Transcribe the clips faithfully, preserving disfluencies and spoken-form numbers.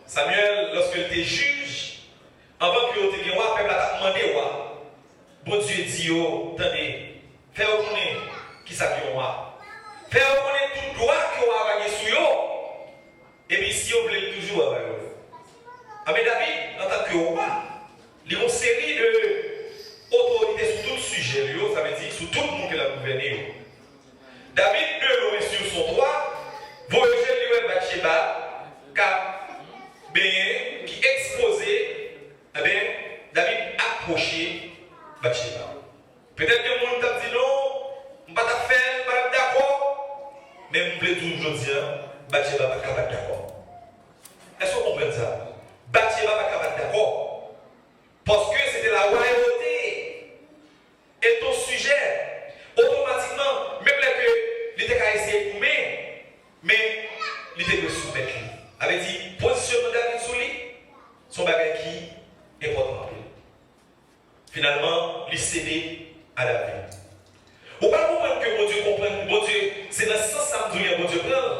Samyèl, lòske l te jij, anvan ke yo te gen wa, pèp la t ap mande wa. Bondye di yo, tande, fè yo konnen kisa k yon wa. Fè yo konnen tout dwa ke wa a va gen sou yo. Epi si yo vle l toujou, wa va yo. Anben David, antanke wa, li gen yon seri de otorite sou tout sijè l yo, sa vle di sou tout moun ke l ap gouvène yo. David, de lwen, sur son twa, voye je l, li wè Batcheba k ap benyen, ki ekspoze. Enben, David apwoche Batcheba. Petèt gen moun t ap di, "Non, m pa t ap fè l, m pa t ap dakò." Men m vle di w jodi a, Batcheba pa t ka pa t dakò. Èske w konprann sa? Batcheba pa t ka pa t dakò. Paske se te la wayòte. E ton sijè, otomatikman, menm lè ke li te ka eseye goumen, men li te dwe soumèt li. Sa vle di, pozisyonman David sou li, se yon bagay ki enpòtan anpil. Finalman, li sede a David. Ou pa konprann ke Bondye konprann, Bondye, se nan sans sa m di w li an, Bondye pran l.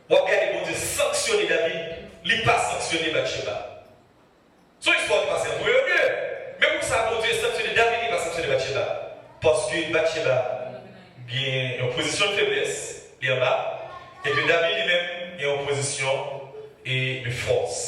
W ap gade Bondye sanksyone David, li pa sanksyone Batcheba. Se yon istwa ki pase ant yo de. Men poukisa Bondye sanksyone David, li pa sanksyone Batcheba? Paske Batcheba gen yon pozisyon de feblès, li anba, e ke David li menm gen yon pozisyon e de fòs.